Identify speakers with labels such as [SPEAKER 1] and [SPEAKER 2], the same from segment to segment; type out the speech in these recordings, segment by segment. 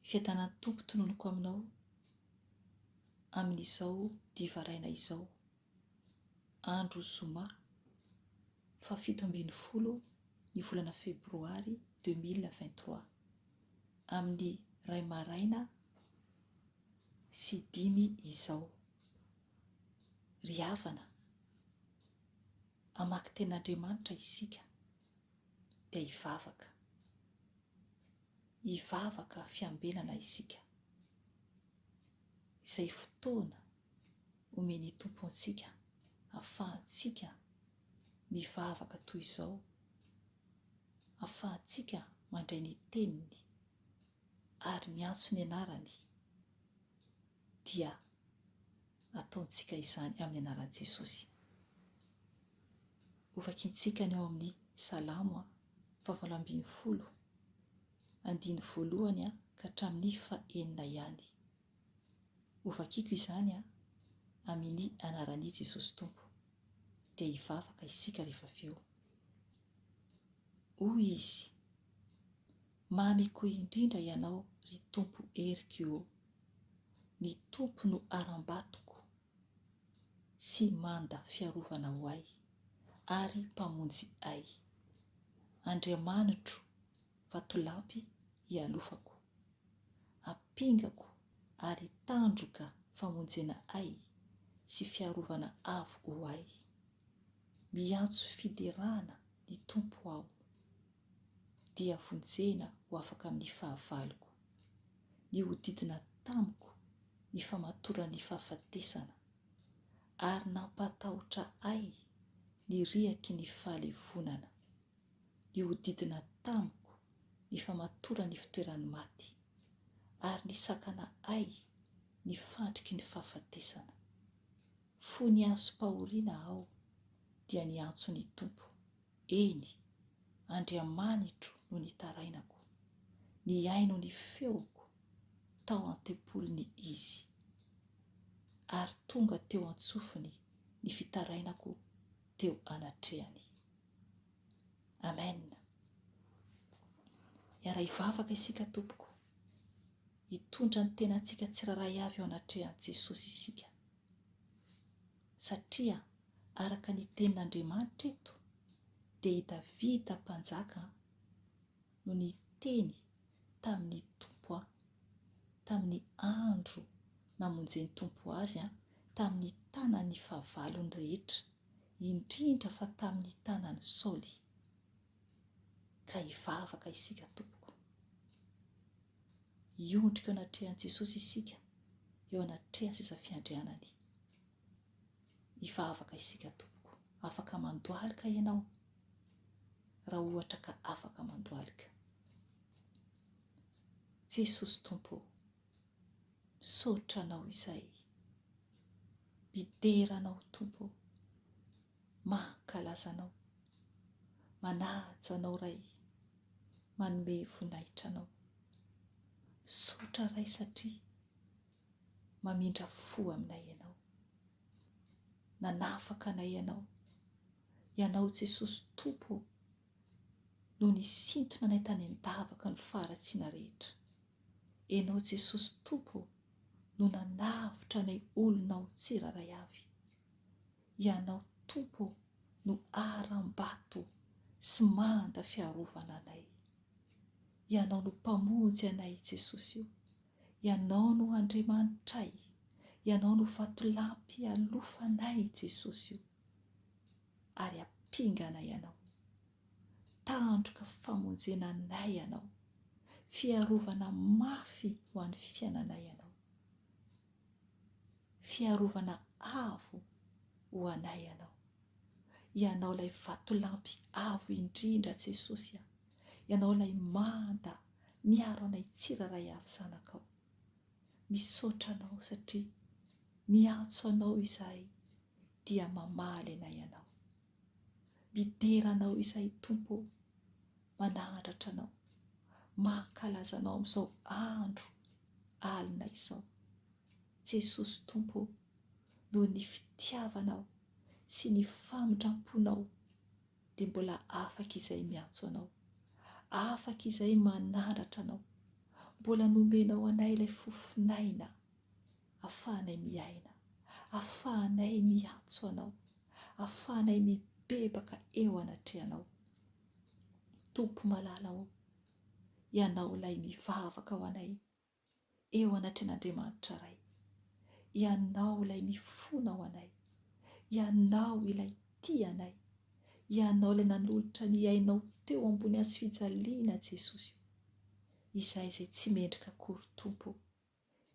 [SPEAKER 1] Fiadanan'ny Tompo tononiko aminao amin'izao divaraina izao, andro zoma faha 17 ny volana febroary 2023, amin'ny ray maraina sy dimy izao. Ry havana, hamaky tenin'Andriamanitra isika dia hivavaka. Hivavaka fiambenana isika. Izay fotoana omen'ny Tompo antsika ahafahantsika mivavaka toy izao, ahafahantsika mandray ny Teniny ary miantso ny anarany dia ataontsika izany amin'ny anaran'i Jesosy. Hovakintsika ny ao amin'ny Salamo fahavalo 18, andiny voalohany ka hatramin'ny fahenina ihany. Hovakiko izany amin'ny anaran'i Jesosy Tompo. Dia hivavaka isika rehefa avy eo. Hoy izy, Mamiko indrindra Ianao, ry Tompo heriko ô! Ny Tompo no harambatoko sy manda fiarovana ho ahy ary Mpamonjy ahy. Andriamanitro, vatolampy ialofako. Ampingako ary tandroka famonjena ahy sy fiarovana avo ho ahy. Miantso fiderana ny Tompo aho, dia vonjena ho afaka amin'ny fahavaloko. Nihodidina tamiko ny famatoran'ny fahafatesana, ary nampahatahotra ahy ny riaky ny fahalevonana. Nihodidina tamiko ny famatoran'ny fitoeran'ny maty, ary nisakana ahy ny fandriky ny fahafatesana. Fony azom-pahoriana aho, dia niantso ny Tompo, eny, Andriamanitro no nitarainako, nihaino ny feoko tao an-tempoliny Izy, ary tonga teo an-tsofiny ny fitarainako teo anatrehany. Amen. Hiara-hivavaka isika tompoko. Hitondra ny tenantsika tsirairay avy eo anatrehan'i Jesosy isika. Satria araka ny tenin'Andriamanitra eto dia i Davida mpanjaka no niteny tamin'ny Tompo tamin'ny andro namonjen'ny Tompo azy tamin'ny tanan'ny fahavalony rehetra, indrindra fa tamin'ny tanan'i Saoly. Ka hivavaka isika tompoko. Hiondrika eo anatrehan'i Jesosy isika, eo anatrehan'ny seza fiandrianany. Hivavaka isika tompoko. Afaka mandohalika ianao, raha ohatra ka afaka mandohalika. Jesosy Tompo ô, misaotra Anao izay. Midera Anao Tompo ô, mankalaza Anao, manaja Anao Ray, manome voninahitra Anao. Misaotra Ray satria mamindra fo aminay Ianao. Nanafaka anay Ianao. Ianao Jesosy Tompo ô, no nisintona anay tany an-davaka ny faharatsiana rehetra. Ianao Jesosy Tompo ô, no nanavotra anay olonao tsirairay avy. Ianao Tompo ô, no harambato sy manda fiarovana anay. Ianao no Mpamonjy anay Jesosy o. Ianao no Andriamanitray. Ianao no vatolampy ialofanay Jesosy o. Ary ampingana Ianao. Tandroka famonjena anay Ianao. Fiarovana mafy ho an'ny fiainanay Ianao. Fiarovana avo ho anay Ianao. Ianao ilay vatolampy avo indrindra Jesosy a. Ianao ilay manda miaro anay tsirairay avy zanakao. Misaotra Anao satria miantso Anao izahay dia mamaly anay Ianao. Midera Anao izahay Tompo ô, manandratra Anao, mankalaza Anao amin'izao andro alina izao. Jesosy Tompo ô, noho ny fitiavanao sy ny famindram-ponao dia mbola afaka izay miantso Anao, afaka izay manandratra Anao. Mbola nomenao anay ilay fofon'aina afahanay miaina, afahanay miantso Anao, afahanay mibebaka eo anatrehanao. Tompo malala ô, Ianao ilay mivavaka ho anay eo anatrehan'Andriamanitra Ray. Ianao ilay mifona ho anay. Ianao ilay tia anay. Ianao ilay nanolotra ny ainao teo ambony hazofijaliana Jesosy o. Izahay izay tsy mendrika akory Tompo o,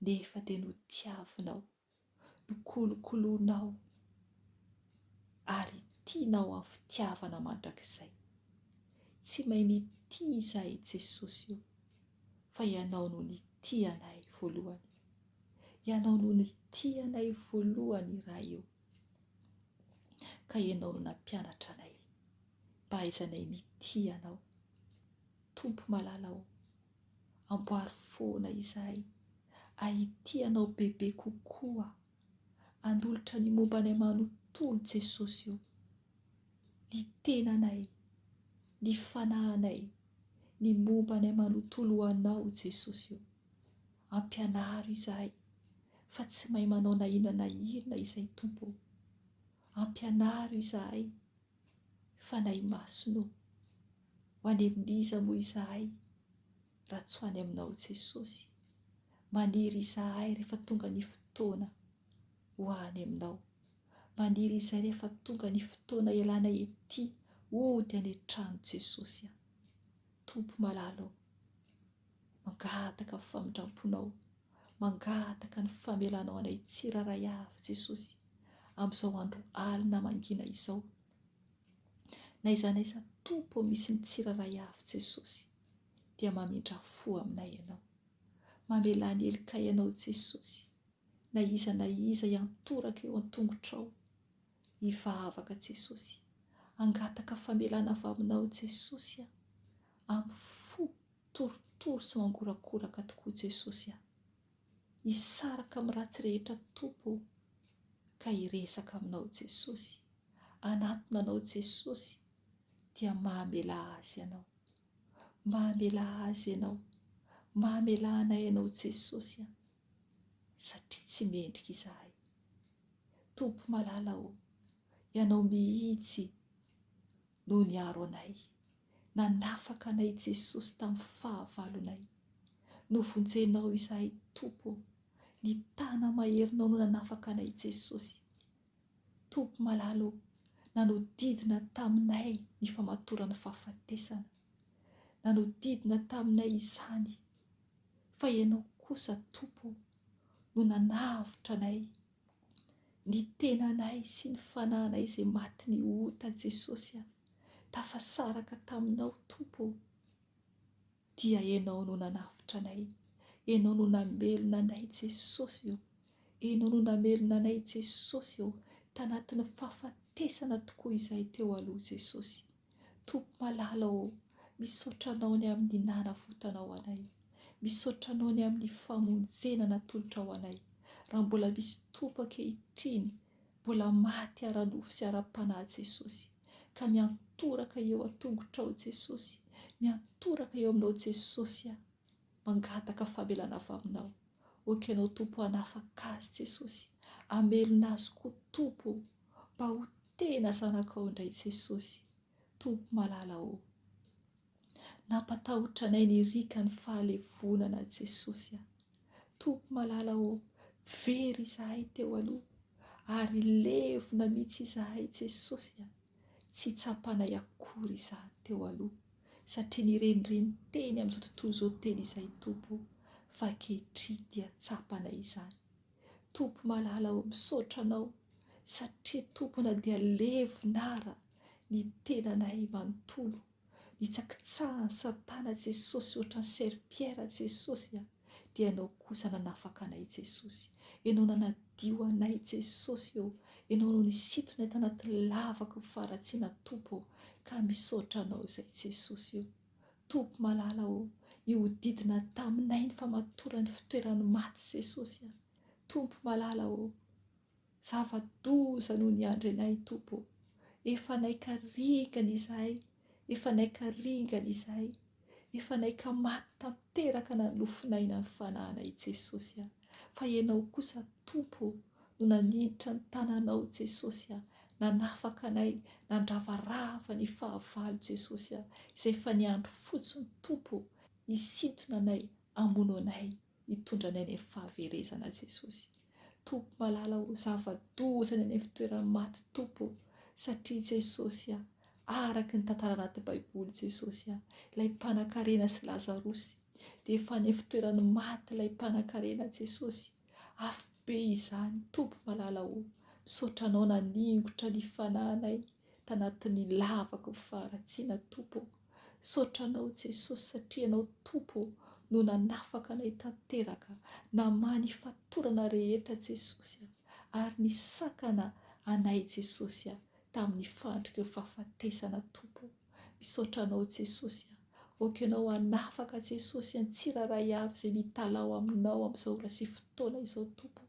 [SPEAKER 1] nefa dia notiavinao, nokolokoloinao ary tianao amin'ny fitiavana mandrakizay. Tsy mahay mitia izahay Jesosy o, fa Ianao no nitia anay voalohany. Ianao no nitia anay voalohany Ray o, ka Ianao no nampianatra anay mba hahaizanay mitia Anao. Tompo malala o, amboary foana izahay ahitia Anao bebe kokoa, anolotra ny momba anay manontolo Jesosy o, ny tenanay, ny fanahinay, ny momba anay manontolo ho Anao Jesosy o. Ampianaro izahay fa tsy mahay manao na inona na inona izay Tompo o. Ampianaro izahay Fanahy Masina o. Ho any amin'iza moa izahay raha tsy ho any aminao Jesosy? Maniry izahay rehefa tonga ny fotoana ho any aminao. Maniry izahay rehefa tonga ny fotoana hialana ety hody any an-trano Jesosy a. Tompo malala o, mangataka ny famindram-ponao, mangataka ny famelanao anay tsirairay avy Jesosy amin'izao andro alina mangina izao. N'aiza n'aiza Tompo misy ny tsirairay avy Jesosy dia mamindra fo aminay Ianao. Mamelà ny helokay Ianao Jesosy na iza na iza hiantoraka eo an-tongotrao hivavaka Jesosy hangataka famelana avy aminao Jesosy a amin'ny fo torotoro sy mangorakoraka tokoa Jesosy a hisaraka amin'ny ratsy rehetra Tompo o ka hiresaka aminao Jesosy hanatona anao Jesosy dia mamelà azy Ianao mamelà azy Ianao mamelà anay Ianao Jesosy a satria tsy mendrika izahay. Tompo malala ô, Ianao mihitsy no niaro anay, nanafaka anay Jesosy tamin'ny fahavalonay. Novonjenao izahay Tompo ô, ny tana-maherinao no nanafaka anay Jesosy. Tompo malala ô, nanodidina taminay ny famatoran'ny fahafatesana. Nanodidina taminay izany. Fa Ianao kosa, Tompo, no nanavotra anay, ny tenanay sy ny fanahinay izay matin'ny ota, Jesosy a, tafasaraka taminao, Tompo ô, dia Ianao no nanavotra anay, Ianao no namelona anay, Jesosy ô, Ianao no namelona anay, Jesosy ô, tanatin'ny fahafatesana tokoa izahay teo aloha, Jesosy. Tompo malala ô, misaotra Anao ny amin'ny nanavotanao anay. Misaotra Anao ny amin'ny famonjena natolotrao anay. Raha mbola misy Tompo ankehitriny, mbola maty ara-nofo sy ara-panahy Jesosy, ka miantoraka eo an-tongotrao Jesosy, miantoraka eo aminao Jesosy aho. Mangataka famelana avy aminao. Ok Ianao Tompo hanafaka azy Jesosy, hamelona azy koa Tompo ô, mba ho tena zanakao indray Jesosy, Tompo malala ô. Nampatahotra anay ny riaka ny fahalevonana Jesosy a. Tompo malala ô, very izahay teo aloha ary levona mihitsy izahay Jesosy a. Tsy tsapanay akory izany teo aloha satria nirenireny teny amin'izao tontolo izao teny izahay Tompo fa ankehitriny dia tsapanay izany. Tompo malala ô misaotra Anao satria Tompo na dia levona ara ny tenanay manontolo nitsakitsahan'i satana Jesosy ohatran'ny serpiera Jesosy a dia Ianao kosa nanafaka anay Jesosy Ianao nanadio anay Jesosy ô Ianao no nisintona ahy tanaty lavaky ny faharatsiana Tompo ô ka misaotra Anao izay Jesosy ô Tompo malala ô, nihodidina taminay ny famatoran'ny fitoeran'ny maty Jesosy a! Tompo malala ô, zava-doza no niandry anay Tompo ô, efa naikaringana izahay, efa naikaringana izahay, Efa naika maty tanteraka na ny nofonay na ny fanahinay Jesosy a! Fa Ianao kosa Tompo o, no naninitra ny tananao Jesosy a, nanafaka anay, nandravarava ny fahavalo Jesosy a, izay efa niandry fotsiny Tompo o, hisintona anay, hamono anay. hitondra anay any amin'ny fahaverezana Jesosy. Tompo malala o, zava-doza ny any amin'ny fitoeran'ny maty Tompo o, satria Jesosy a, araka ny tantara anaty Baiboly Jesosy a, ilay mpanankarena sy Lazarosy dia efa any amin'ny fitoeran'ny maty ilay mpanankarena Jesosy. Afobe izany Tompo malala o, misaotra Anao naningotra ny fanahinay tanatin'ny lavaky ny faharatsiana Tompo o. Misaotra Anao Jesosy satria Ianao Tompo no nanafaka anay tanteraka, namaha ny fatorana rehetra Jesosy a, ary nisakana anay Jesosy a tamin'ny fandriky ny fahafatesana Tompo. Misaotra Anao Jesosy a, ok Ianao hanafaka Jesosy ny tsirairay avy izay mitalaho Aminao amin'izao ora sy fotoana izao Tompo.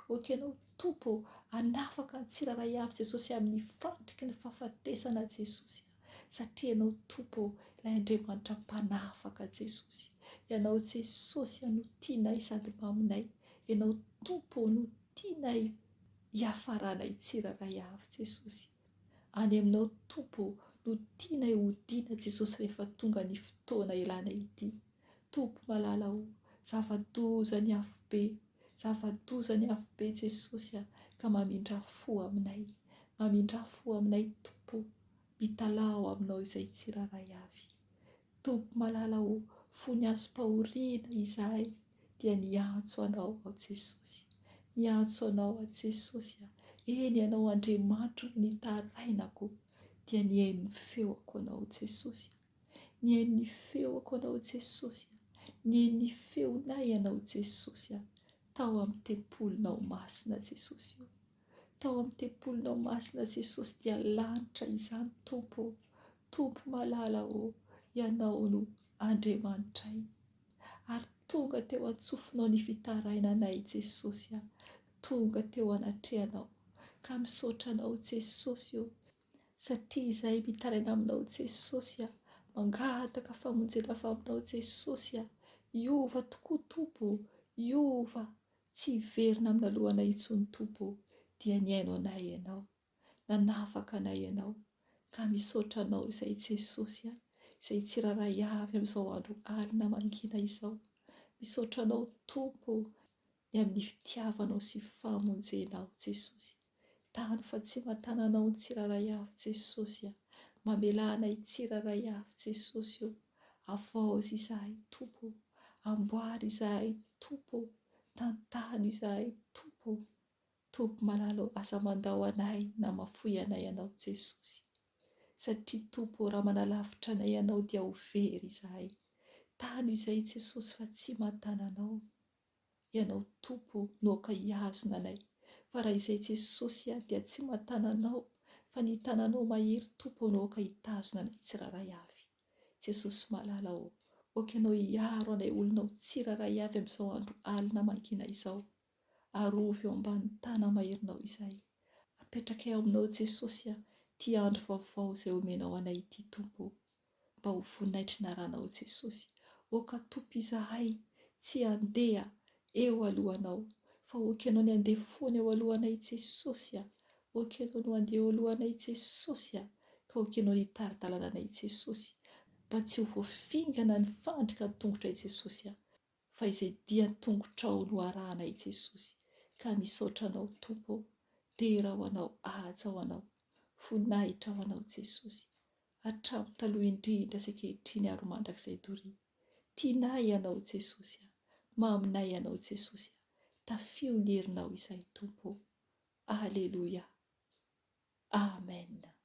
[SPEAKER 1] Ok Ianao Tompo hanafaka ny tsirairay avy Jesosy amin'ny fandriky ny fahafatesana Jesosy a. Satria Ianao Tompo ô, ilay Andriamanitra Mpanafaka Jesosy. Ianao Jesosy no tianay sady maminay. Ianao Tompo ô no tianay hiafaranay tsirairay avy Jesosy. Any Aminao Tompo ô no tianay hodiana Jesosy rehefa tonga ny fotoana ilanay ity. Tompo malala ô, zava-doza ny afobe, zava-doza ny afobe Jesosy a, ka mamindrà fo aminay. Mamindrà fo aminay Tompo. Mitalaho aminao izay tsirairay avy. Tompo malala ô, fony azom-pahoriana izahay dia niantso Anao aho Jesosy. Miantso Anao aho Jesosy a. Eny Ianao Andriamanitro no nitarainako dia nihaino ny feoko Anao Jesosy a. Nihaino ny feoko Anao Jesosy a. Nihaino ny feonay Ianao Jesosy a. Tao amin'ny tempolinao masina Jesosy o. Tao amin'ny tempolinao masina Jesosy dia lanitra izany Tompo ô. Tompo malala ô, Ianao no Andriamanitray. Ary tonga teo an-tsofinao ny fitarainanay Jesosy a. Tonga teo anatrehanao. Ka misaotra Anao Jesosy ô. Satria izahay mitaraina aminao Jesosy a. Mangataka famonjena avy aminao Jesosy a. Hiova tokoa Tompo ô, hiova. Tsy hiverina amin'ny alohanay intsony Tompo ô, dia nihaino anay Ianao, nanafaka anay Ianao, ka misaotra Anao izay Jesosy a, izay tsirairay avy amin'izao andro alina mangina izao. Misaotra Anao Tompo ô, ny amin'ny fitiavanao sy famonjenao Jesosy. Tano fa tsy matana Anao ny tsirairay avy Jesosy a, mamelà anay tsirairay avy Jesosy ô. Avaozy izahay Tompo ô, amboary izahay Tompo ô, tantano izahay Tompo ô. Tompo malala ô, aza mandao anay na mafoy anay Ianao Jesosy. Satria Tompo ô, raha manalavitra anay Ianao dia ho very izahay. Tano izahay Jesosy fa tsy matana Anao. Ianao Tompo no aoka hihazona anay fa raha izay Jesosy a dia tsy matana Anao fa ny tananao mahery Tompo no aoka hitazona anay tsirairay avy. Jesosy malala ô, aoka Ianao hiaro anay olonao tsirairay avy amin'izao andro alina mangina izao. Arovy eo ambany tana maherinao izahay. Apetrakay ao aminao Jesosy a ty andro vaovao izay omenao anay ity Tompo ô. mba ho voninahitry ny anaranao Jesosy. Oka Tompo izahay tsy handeha eo alohanao fa ok Ianao ny handeha foana eo alohanay Jesosy a! Ok Ianao no handeha eo alohanay Jesosy a! Ka ok Ianao ny hitari-dalana anay Jesosy mba tsy ho voafingana ny fandrika ny tongotray Jesosy a! Fa izay dian-tongotrao no arahanay Jesosy ka misaotra Anao Tompo ô! Dera ho Anao, haja ho Anao, voninahitra ho Anao Jesosy. Hatramin'ny taloha indrindra sy ankehitriny ary ho mandrakizay doria. Tianay Ianao Jesosy a! Maminay Ianao Jesosy a! Tafio ny herinao izahay Tompo ô! Aleloia! Amen!